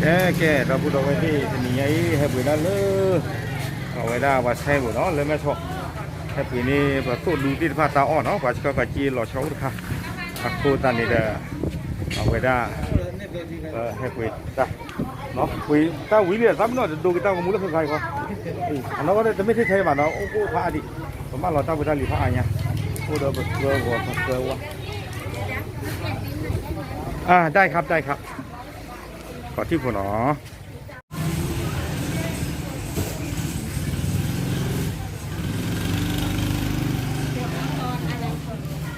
ကဲ ကဲ ဒီပုၢ်ဒီဝဲၢ်သ့ၣ် တနံၤညါအံၤ ဟဲပှ့ၤဒၣ်လၢ အဝဲဒၣ်ပှၤဆဲးဘိၣ်နီၤ လၢမဲၢ်ဆီး ဟဲပှ့ၤန့ၢ် ပှၤသိၣ်ဒူသ့ၣ်တဖၣ်တၢ်အီၣ်နီၤ ပှၤဆှၢပှၤက့ၤလီၤဆီအိၣ်တခါ အဃိသတးန့ၣ်ဒီး အဝဲဒၣ် ဟဲပှ့ၤတၢ် ပှ့ၤတၢ်ဝံၤလံ သးပ့ၤနီၣ်တဒိက့ၤတၢ်ဂီၤမူလၢဃၢၤဃၢၤအံၤဃီ အနီၢ်ကီၢ်တမ့ၢ်ထဲထဲဘၣ်နီၤ အိၣ်အိၣ်ဖးအါဒံး ပမၢလီၤတၢ်ဖိတၢ်လံၤဖးအါညါ အိၣ်ဒီးပသၢဂီၤပသၢဝါ อ่าได้ครับได้ครับ ขอที่ผมเนาะ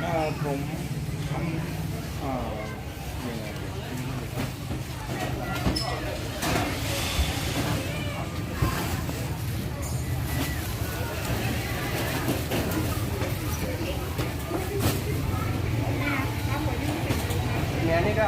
อ่าผมทำอ่ายังไงดี เนี่ยนี่ก็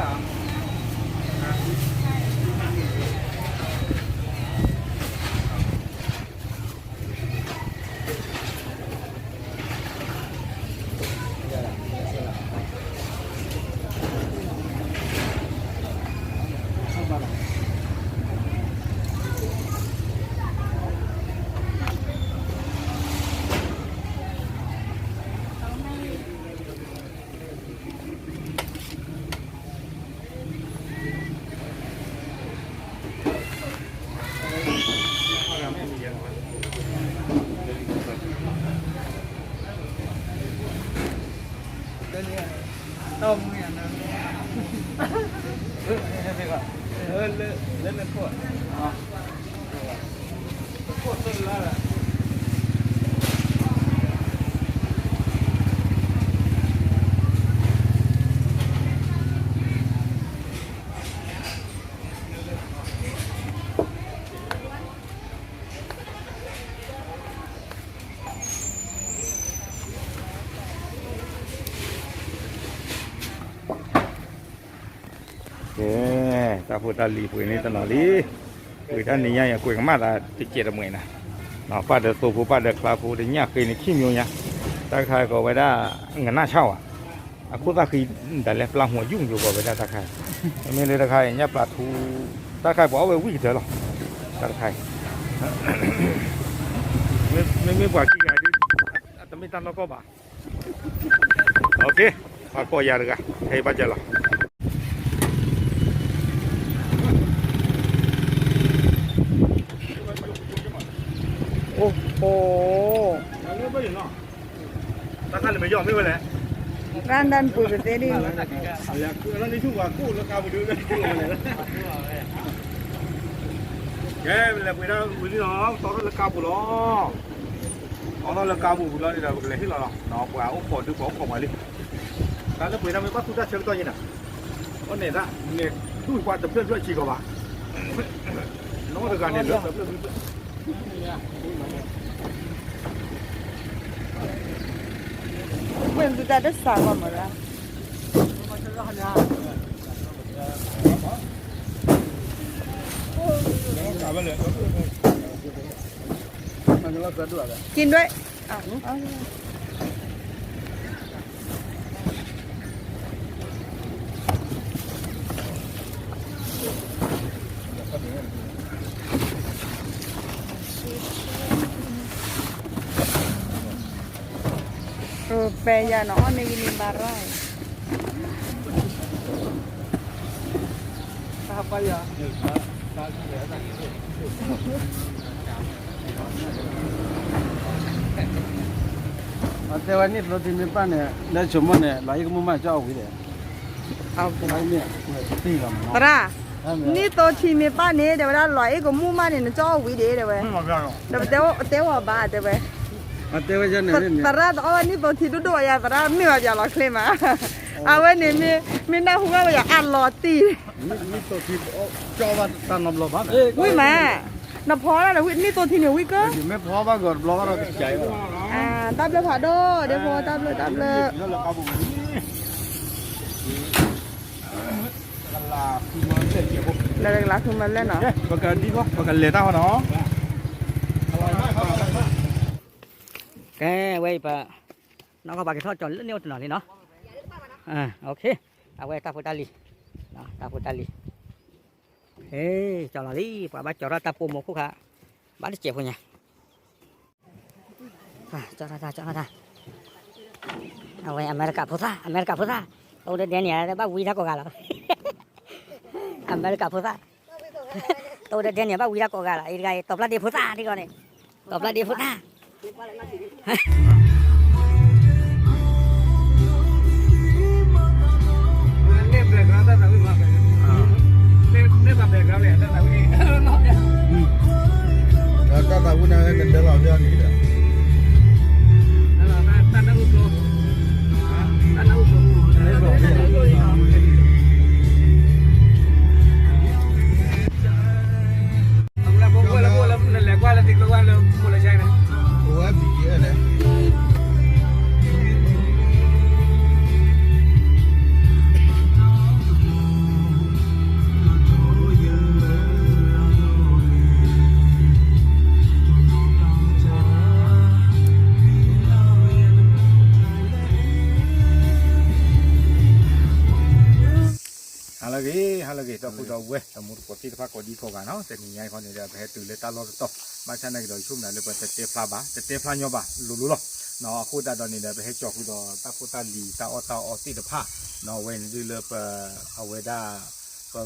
ကဲ တၢ်ဖိတၢ်လံၤပှ့ၤန့ၢ်တနီၤလံ ပှ့ၤတၢ်နံၤညါအံၤ ကွဲးကမၣ်သးတကဲးတမှဲၤနၤ ပၢ်ဒီးသိဖိ ပၢ်ဒီးချါဖိ တညၣ်ဃ့န့ၣ် ခံမျိုးညါ တၢ်တခါကိးဝဲဒၣ် ငနၣ်ဆၣ်ဝဲ အခိၣ်သၣ်ဃံ ဒၣ်လဲာ်ပျၢ်ဟူးယူၢ်ယိၤကိးဝဲဒၣ်တၢ်တခါ မ့မ့ၢ်လၢတၢ်တခါအံၤ ညၣ်ပျၢ်ထူ တၢ်တခါအံၤ ပှၤအီၣ်ဝဲဝံၣ်ကတၢၢ်လီၤ တၢ်တခါအံၤ မ့မ့ၢ်ပှၤခံဂၤဒ် အတမ့ၢ်တၢ်နီၢ်ကီၢ်ဘၣ် OK ပှၤကိးယၤတဂၤ ဟဲဘၣ်ကၢလီၤ အိၣ်ဟိ တၢ်ခါန့ၣ်မ့ၢ်ယီၢ်မ့ၢ်ဝဲလဲၣ် ရၢၢ်ဒၢၣ်ပူၤတသ့ဒ် ကဲ လဲၤပှ့ၤဒၣ်ဝံၤလံလီၤ တီထီၣ်လၢကါပူၤလီၤ တီထီၣ်လၢကါပူၤဝံၤလီၤန့ၣ်ဒီး ပကလဲၤဟ့ၣ်လီၤလီၤ ပှၤအိၣ်ခိးဒုးပှၤအိၣ်ခိးပှၤလံ တၢ်လၢပှ့ၤတၢ်မ့ၢ်ဘၣ်သူတၢ်ဆၢကတီၢ်ယဲနၤ အီၣ်နဲၣ်တၢ် နဲၣ်ဒူၣ်ပှၤတဖျၢၣ်ဖျၢၣ်ဆံးကီးဘၣ် နီတဂၤန့ၣ်လၢ ဝဲၢ်သုတၢ်တစးကီးမးရၢ် က့ၤဒွဲၣ် ပဲယၤနီၤ အီၣ်န့ၢ်ဂံၢ်န့ၢ်ဘါရၣ် အတဲဝဲနံၣ်သိထံမ့ၢ်ပၢ်န့ၣ် လၢဆိမိၣ်န့ၣ် လီၤအ့ၣ်ကမူၣ်မး ကၠီအီၣ်ဝံၤဒီး သရၣ်, နံၣ်သိထံမ့ၢ်ပၢ်န့ၣ် တဲဝဲဒၣ် လီၤအ့ၣ်ကမူၣ်မးန့ၣ် နကၠီအီၣ်ဝံၤဒံး တဲဝဲ, ဒီးပတဲအီၤဘၣ် တဲဝဲ, သရၣ်တအီၣ်ဘၣ်နံၣ်သိထံဒိၣ်ဒိၣ်ယါ သရၣ်မ့ၢ်ဘၣ်ပၠးလီၤချ့မး, အဝဲန့ၣ် မ့ၢ်နၢ်ဟူဘၣ်ဝဲယၤအလီၤတံၢ် ဝံၣ်မး, နဖီဒၣ်ဒီးဝံၣ်နံၣ်သိထံန့ၣ်ဝံၣ်ကၢ, တၢ်ဘျုးဖးဒိၣ် ဒဲဖိ တၢ်ဘျုး တၢ်ဘျုး, လၢတကလးဃုမၢလဲၣ်နီၤ, ပကလဲၤတၢ်ဟီနီၤ, ကဲဝဲအံၤပ, နီၢ်ကီၢ်ပှၤကထီၣ်ကၠီၤလၢန့ၣ်အိၣ်တနီၤလံနီၤ, အဝဲတၢ်ဖိတၢ်လံၤ, တၢ်ဖိတၢ်လံၤ ကၠီလီၤလံ ပှၤဘၣ်ကၠီထီၣ်တၢ်ပိာ်မိၢ်ခိၣ်ခါ ဘၣ်တစဲးဖိညါ ကၠီထီၣ်တၢ် ကၠီထီၣ်တၢ် အဝဲအမဲရကၤဖိသၣ် အမဲရကၤဖိသၣ် တအိၣ်ဒီးဒဲန့ၣ် ဘၣ်ဝံတၢ်ကိးဂၤလီၤ အမဲရကၤဖိသၣ် တအိၣ်ဒီးဒဲန့ၣ် ဘၣ်ဝံတၢ်ကိးဂၤလီၤ အံၤတဂၤအံၤ တီၤပျၢ်ဒ့ဖိသၣ် ထံကီၢ်န့ၣ် တီၤပျၢ်ဒ့ဖိသၣ် တၢ်သးဝံၣ်န့ၣ် နဒၢလီၤဖဲအီၤန့ၣ်ဒီး အဝဲဘံက့ၤလဲၣ် ဟါလၢအဂ့ၤ ဟါလၢအဂ့ၤ ဒီပုၢ်ဒီဝဲၢ် တမူတကိးသ့ၣ်တဖၣ်ကိးဒံကိးဂၤနီၤ တနံၤညါအံၤခီန့ၣ်ဒီး ပဟဲတုၤလၢတၢ်လီၢ်တတီၤ ဘၣ်ဆၣ်သနာ်က့ဒီးယဆိကမိၣ်လၢပတတဲဖျါဘၣ် တတဲဖျါညီဘၣ် လိၤလိၤလီၤ. အဃိသတးဒီးန့ၣ်ဒီး ပဟဲကၠီဃုာ်ဒီးတၢ်ဖိတၢ်လံၤ တၢ်အီၣ်တၢ်အီသ့ၣ်တဖၣ် အဝဲန့ၣ်ဒ်လၢပ အဝဲဒၣ် ပ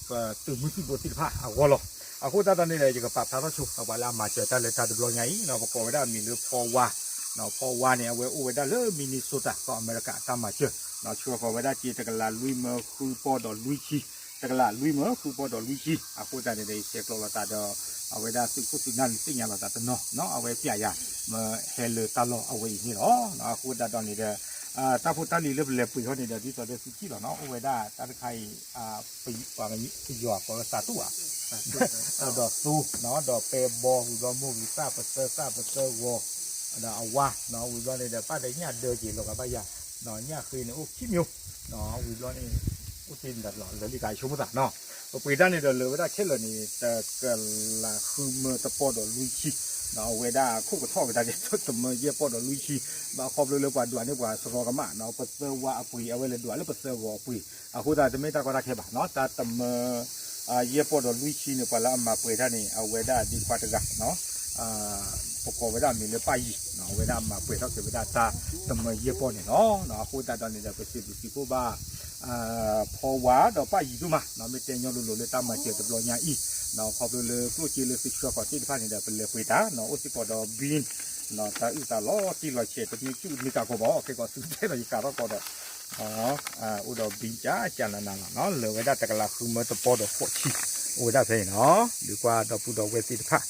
ပသုးမုၢ်သံၣ်ဘိသ့ၣ်တဖၣ်အဂီၢ်လီၤ. အဃိသတးဒီးန့ၣ်ဒီး ယကပာ်ဖျါထီၣ်ဆိ ပှၤလၢအမၤစၢၤတၢ်လၢတၢ်တဘျီညါအံၤ ပကိးဝဲဒၣ်အမံၤလၢဖီဝါ ဖီဝါန့ၣ် အဝဲအိၣ်ဝဲဒၣ်လၢ Minnesota ကီၢ်အမဲရကၤတၢ်မၤစၢၤ ဆှၢဃီၤဝဲဒၣ်က့ တကလးလွံၢ်မၢဃုပီၢ်ဒီးလွံၢ်ဆံ တကလးလွံၢ်မၢဃုပီၢ်ဒီးလွံၢ်ဆံ အဃိသတးန့ၣ်ဒီး ယဆဲးကျိးလိာ်သးဒီး အဝဲဒၣ်သုးခိၣ်သုးနၢ်လံၤသ့ၣ်ညါလိာ်သးတနီၤနီၤ အဝဲပျဲယၤ မ့ၢ်ဟဲလၢတၢ်လီၢ်အဝဲအံၤန့ၣ်လီၤ. အဃိသတးဒီးန့ၣ်ဒီး တၢ်ဖိတၢ်လံၤလၢပလဲၤပှ့ၤဟီန့ၣ်ဒီး ဒ်သိးဒီးသုထံၣ်လီၤနီၤ အိၣ်ဝဲဒၣ်တၢ်တခါအံၤ ပယီၤကိးလၢသးတူၣ်ဧါ ဒီးသိ ဒီးပဲဘီ ဝံၤဘျီမိၢ်ဂံၢ်သၣ်ပသၢသၣ်ပသၢဂီၤ ဒီးအဝါ ဝံၤဘျီန့ၣ်ဒီး ပၢ်ဒီးညၣ်ဒၢက့ၤလီၤကဘၣ်ယၤ ညၣ်ဃ့န့ၣ်အိၣ်ခံမၠိ ဝံၤဘျီန့ၣ် အိၣ်တ့ၢ်ဒၣ်လီၤ လၢလံကဆိကမိၣ်သးနီၤ ပပှ့ၤတၢ်န့ၣ်ဒီးလၢဝဲဒၣ်ခဲလၢာ်န့ၣ် တကလးဃုမၢတပီၢ်ဒီးလွံၢ်ဆံ အဝဲဒၣ်ခိၣ်ကထီၣ်ကဒါက့ၤ တမၢယဲၢ်ပီၢ်ဒီးလွံၢ်ဆံ ဘၣ်ခီဖျိလၢပှၤဒွးန့ၢ်ပှၤစရီကမၣ်နီၤ ပသၢဝါအပှ့ၤ အဝဲလဲၤဒွးလၢပသၢဂီၤအပှ့ၤ အဃိသတးတမ့ၢ်တၢ်ကီတၢ်ခဲဘၣ်နီၤ တၢ်တမၢ ယဲၢ်ပီၢ်ဒီးလွံၢ်ဆံန့ၣ် ပှၤလၢအမၤပှဲၤတၢ်န့ၣ် အဝဲဒၣ်ဒ်ခွါတဂၤ ပကိးဝဲဒၣ်အမံၤလၢပၢ်ယံၤ အဝဲဒၣ်မၤပှဲၤထီၣ်က့ၤဝဲဒၣ်တၢ်တမၢယဲၢ်ပီၢ်န့ၣ်လီၤ. အဃိသတးဒီးန့ၣ်ဒီး ပစံးဘျုးစံးဖှိၣ်ဘၣ် ဖီဝါဒီးပၢ်ယံၤဒိၣ်မး မ့ၢ်တဲညီလိၤလိၤလၢတၢ်မၤစၢၤတဘျီညါအံၤ ခီဖျိလၢကျိၣ်စ့လၢသုဆှၢဃီၤသ့ၣ်တဖၣ်န့ၣ်ဒီး ပလဲၤပှ့ၤတၢ် အိၣ်စ့ၢ်ကီးဒီး bean တၢ်အုၣ်သးလီၤတံၢ်လီၤဆဲး တမ့ၢ်ကၠူၣ်တမ့ၢ်ကးကိးဘၣ် ခဲကီးသုတဲဒီးယကးထီၣ်ကီးဒီး အိၣ်ဒီး bean ကၠးကၠးနးနးလီၤ လၢာ်ဝဲဒၣ်တကလးဃုမၢတပီၢ်ဒီးဃိးဆံ အိၣ်ဝဲဒၣ်ဖဲအံၤနီၤ ဒုးကွၢ်ဒီပုၢ်ဒီဝဲၢ်သ့ၣ်တဖၣ်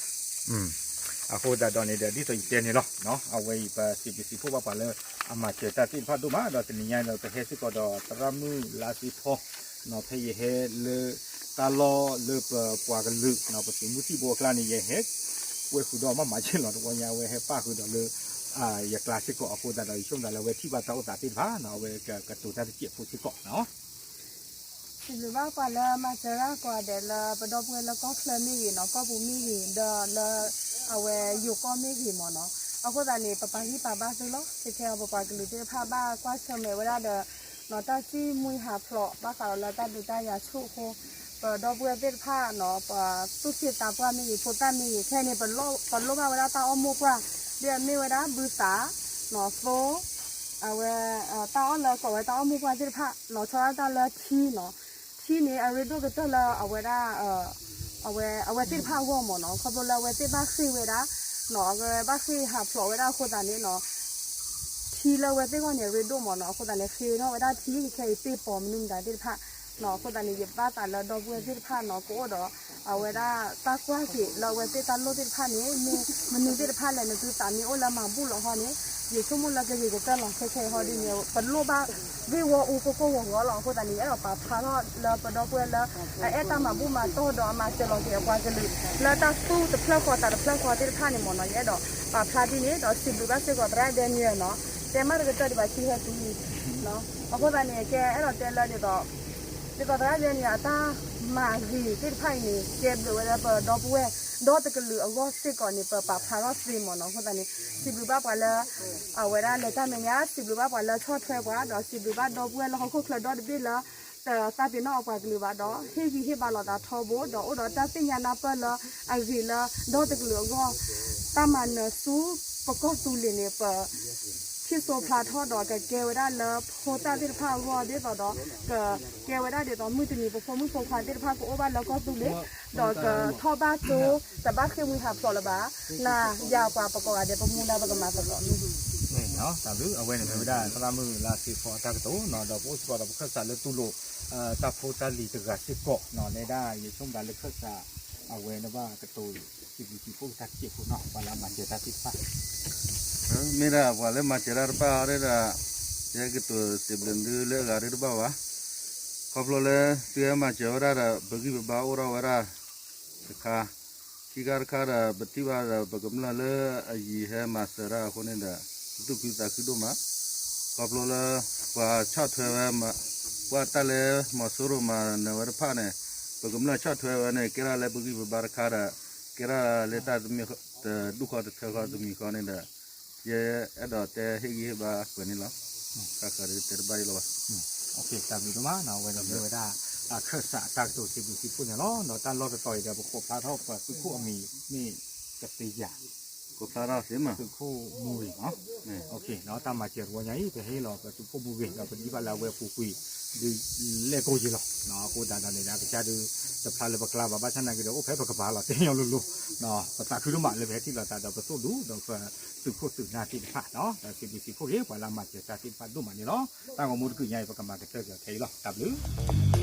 အဃိသတးဒီးန့ၣ်ဒီး ဒ်သိးယတဲန့ၣ်လီၤ အဝဲအံၤပစံးဘျုးစံးဖှိၣ်ဘၣ်ပှၤလၢအမၤစၢၤတၢ်သ့ၣ်တဖၣ်ဒိၣ်မး ဒီးတနံၤညါဒီး ပဟဲစ့ၢ်ကီးဒီးသရၣ်မုၣ်လါသ့ထီ ဖဲယဟဲလၢတၢ်လီၢ်လၢပပှၤကလုာ် ပသုးမုၢ်သံၣ်ဘိအကျါန့ၣ် ယဟဲကွဲဃုာ်ဒီးမးမးဆ့ၣ်လီၤ တဝီညါအဝဲဟဲပၣ်ဃုာ်ဒီးလၢ ယကျါစ့ၢ်ကီး အဃိသတးဒီး ယဆိကမိၣ်လၢအဝဲထံၣ်ဘၣ်တၢ်အိၣ်သးသ့ၣ်တဖၣ် အဝဲကတိၤတၢ်တစဲးဖိစ့ၢ်ကီးနီၤ စံးဘျုးဘၣ်ပှၤလၢမၤစၢၤတၢ်ကိးဂၤဒဲးလၢပဒီပုၢ်ဝဲၢ်လၢကီၢ်ချၢမ့ၢ်ဂ့ၤနီၤ ကီၢ်ပူၤမ့ၢ်ဂ့ၤ ဒီးလၢ အဝဲယိၤကီၢ်မ့ၢ်ဂ့ၤမ့ၢ်နီၤ အဃိသတးန့ၣ် ပပာ်ဂံၢ်ပာ်ဘါသုလီၤ ခဲခဲအံၤ ပပှၤကလုာ်သ့ၣ်တဖၣ်ဘၣ်ကွၢ်ဆၢၣ်မဲာ်ဝဲဒၣ်ဒီး တၢ်သံမွံဟးဖျိး ဘၣ်ဃးဒီးလၢတၢ်ဒုးတၢ်ယၤဆူၣ်အဃိ ပဒီပုၢ်ဝဲၢ်သ့ၣ်တဖၣ်နီၤ ပသူၣ်ဆံးသးပှၢ်မ့ၢ်ဂ့ၤ ဖိသၣ်မ့ၢ်ဂ့ၤ ခဲအံၤန့ၣ် ပလိၣ်ဘၣ်ဝဲဒၣ်တၢ်အီၣ်မိၢ်ပှၢ် ဒ်အမ့ၢ်ဝဲဒၣ်ဘုသး နီၤ သိ အဝဲ တၢ်အီၣ်လၢကိးဝဲတၢ်အီၣ်မိၢ်ပှၢ်သ့ၣ်တဖၣ်နီၤ ဆီဒၣ်တၢ်လၢထံနီၤ ထံန့ၣ် အရ့ဒိၣ်ကတၢၢ်လၢအဝဲဒၣ် အဝဲ အဝဲသ့ၣ်တဖၣ်အဂီၢ်မ့ၢ်နီၤ ခီဖျိလၢအဝဲသ့ၣ်ဘၣ်ဃ့ၢ်ဝဲဒၣ် နီၤ အဝဲဘၣ်ဃ့ၢ်ဟးဖျိးဝဲဒၣ်အဃိသတးန့ၣ်နီၤ ထံလၢအဝဲသ့ၣ်အဂီၢ်န့ၣ် အရ့ဒိၣ်မ့ၢ်နီၤ အဃိသတးန့ၣ် ဃ့ထီၣ်ဝဲဒၣ်ထံခဲအံၤ ပ့ၢ်ပိာ်မနုၤမတၤသ့ၣ်တဖၣ်နီၤ အဃိသတးန့ၣ် ယဘၣ်သးလၢဒီပုၢ်ဝဲၢ်သ့ၣ်တဖၣ်နီၤ ကအိၣ်ဒီး အဝဲဒၣ်တၢ်ကွၢ်က့ၤလၢအဝဲသ့ၣ်တၢ်လိၣ်သ့ၣ်တဖၣ်န့ၣ် မ့ၢ်မနုၤသ့ၣ်တဖၣ်လဲၣ် နသုသးမ့ၢ်အိၣ်လၢမၤဘူၣ်လီၤဟီန့ၣ် ယဆိကမိၣ်လၢကဂ့ၤကတၢၢ်လီၤ ခဲခဲအံၤဟီဒ်န့ၣ် ပလိၣ်ဘၣ်ဂ့ၢ်ဝီအူကိၢ်ကိၢ်ဂီၤဂီၤလီၤ အဃိသတးန့ၣ် ယအဲၣ်ဒိးပာ်ဖျါထီၣ်လၢပဒီပုၢ်ဝဲၢ်လၢ အအဲၣ်တၢ်မၤဘူၣ်မၤတီၢ်ဒီးအမၤစၢၤလီၤက့ၤအပှၤကလုာ် လၢတၢ်သူၣ်တဖျၢၣ်ဃီသးတဖျၢၣ်ဃီသ့ၣ်တဖၣ်န့ၣ်မ့ၢ်နီၤ ယအဲၣ်ဒိးပာ်ဖျါဒ်န့ၣ် ဒီးစံးဘျုးဘၣ်စ့ၢ်ကီးသရၣ်ဒဲနံၣ်လီၤနီၤ တဲမးတကတၢၢ်ဒံးဘၣ်ခံဟဲတုၤလံ အဃိသတးန့ၣ် ကဲအဲၣ်ဒိးတဲလၢဒ်သိး ဒ်သိးသရၣ်ဒဲနံၣ်အတၢ်မၤဂ့ၤသ့ၣ်တဖၣ်အံၤန့ၣ် ကဲဘျုးဝဲလၢပဒီပုၢ်ဝဲၢ် ဒီတကလုာ်အဂီၢ်စ့ၢ်ကီးန့ၣ် ပပာ်ဖျါထီၣ်သ့မ့ၢ်နီၤ အဃိသတးန့ၣ် စံးဘျုးဘၣ်ပှၤလၢ အဝဲဒၣ်လဲၤတၢ်မဲာ်ညါ စံးဘျုးဘၣ်ပှၤလၢဆီၣ်ထွဲပှၤ ဒီးစံးဘျုးဘၣ်ဒီပုၢ်ဝဲၢ်လၢဟီၣ်ခိၣ်ချၢဒီတဘ့ၣ်လၢ တၢ်ပ့ၤနီၣ်အပှၤကလုာ်ဘၣ်ဒီး ဟ့ၣ်ဂံၢ်ဟ့ၣ်ဘါလိာ်သးထီဘိ ဒီးအိၣ်ဒီးတၢ်သ့ၣ်ညါနၢ်ပၢၢ်လၢအဂ့ၤလၢဒီတကလုာ်အဂီၢ်, တၢ်မၤနၢၤဆူပကီၢ်သူလ့ၤန့ၣ် ပထံၣ်စိဖျါထီၣ်ဒီးကကဲဝဲဒၣ်လၢဖိသၣ်သ့ၣ်တဖၣ်အဂီၢ်ဒ်သိးဒီး ကကဲဝဲဒၣ်ဒ်သိးမုၢ်တနံၤပဖိမုၣ်ဖိခွါသ့ၣ်တဖၣ်ကအိၣ်ဘၣ်လၢကီၢ်သူလ့ၤ ဒီးကထီၣ်ဘၣ်ကၠိ တဘၣ်ဃ့ၢ်မှံဟးဖျိးလၢၤဘၣ်, နၤယၤပှၤပကိးဂၤဒဲး ပမူဒါပကမၤသကိးမ့ၢ် န့ၣ်နီၤ တၢ်ဘျုး အဝဲန့ၣ်မ့ၢ်ဝဲဒၣ်သရၣ်မုၣ်လါစ့ဖီအတၢ်ကတိၤနီၤ ဒီးပအိၣ်စ့ၢ်ကီးဒီးပခၢၣ်စးလၢတူၢ်လိာ် တၢ်ဖိတၢ်လံၤတဂၤစ့ၢ်ကီးနီၤ နဲဒၣ်ယဆိကမိၣ်လၢခၢၣ်စး အဝဲန့ၣ်ဘၣ်ကတိၤ စံးဘျုးစံးဖှိၣ်ကတၢၢ်တစဲးဖိနီၤ ပှၤလၢအမၤစၢၤတၢ်သ့ၣ်တဖၣ် မ့ၢ်ဒၣ်ပှၤလၢမၤစၢၤတၢ်တဖၣ်အံၤဒၣ် ယဟဲကတိၤစံးဘျုးသုလၢအဂၤဒုတဘၣ်ဘၣ်, ခီဖျိလၢသုဟဲမၤစၢၤဝဲဒၣ်ဒီး ပဂံၢ်ပဘါအိၣ်ထီၣ်ဝဲဒၣ်တခါ, ခံခါတခါဒီး ပထံၣ်ဘၣ်ဒီး ပကမျၢၢ်လၢအယံၤဟဲမၤစၢၤတၢ်အဃိန့ၣ်ဒီး ပသူၣ်ခုသးခုဒိၣ်မး, ခီဖျိလၢ ပှၤဆီၣ်ထွဲဝဲ ပှၤတၢ်လၢမီၤစိရိၤမၤနၢၤဝဲတဖၣ်န့ၣ် ပကမျၢၢ်ဆီၣ်ထွဲဝဲန့ၣ် ကဲထီၣ်လၢပဂံၢ်ပဘါတခါဒီး ကဲထီၣ်လၢတၢ်တမ့ၢ်တဒူၣ်ဃီတထၢဃီတမံၤဃီန့ၣ်ဒီး ယအဲၣ်ဒိးတဲဟ့ၣ်ဂံၢ်ဟ့ၣ်ဘါပှဲၤန့ၣ်လီၤ. တၢ်ဃးဒီးတဲတဘၣ်အံၤလီၤဘၣ်. တၢ်ဘျုးဒိၣ်မးနီၤ အဝဲန့ၣ်မ့ၢ်ဝဲဒၣ် အခၢၣ်စးအတၢ်ကတိၤစံးဘျုးစံးဖှိၣ်န့ၣ်လီၤ. ဒီးတၢ်လီၢ်တတီၤအံၤဒီး ပခိးဖျါထီၣ်ပှၤသုးခိၣ်အမံၤမ့ၢ်ကသ့ဧါ သုးခိၣ်မူဂ့ၤနီၤ. တၢ်မၤစၢၤတဝီညါအံၤ ပဟ့ၣ်လီၤပသုးခိၣ်မူဂ့ၤ ဒီးပဒံးဘၣ်လၢအဝဲပူၤကွံာ် ဒုးလဲၣ်ကိၢ်ယံၤလီၤ. အဃိသတးဒီးန့ၣ်ဒီး အကစၢ်ဒုး တဖျါလၢပကျါဘၣ် ဘၣ်ဆၣ်နာ်က့ဒီး အိၣ်ဖဲပကပၤလီၤ တဲညီလိၤလိၤ ပသးခုဒိၣ်မးလၢပဟဲထံၣ်လိာ်သးဒီးပသိၣ်ဒူ ဒီးပသုးခိၣ်သုးနၢ်သ့ၣ်တဖၣ် ဒီးစံးဘျုးစံးဖှိၣ်က့ၤ ပှၤလၢအမၤစၢၤတၢ်သ့ၣ်တဖၣ်ဒိၣ်မးန့ၣ်လီၤ. တၢ်ဂီၤမူတကုာ်ညါအံၤ ပကမၤကတၢၢ်က့ၤအီၤခဲအံၤလီၤ. တၢ်ဘျုး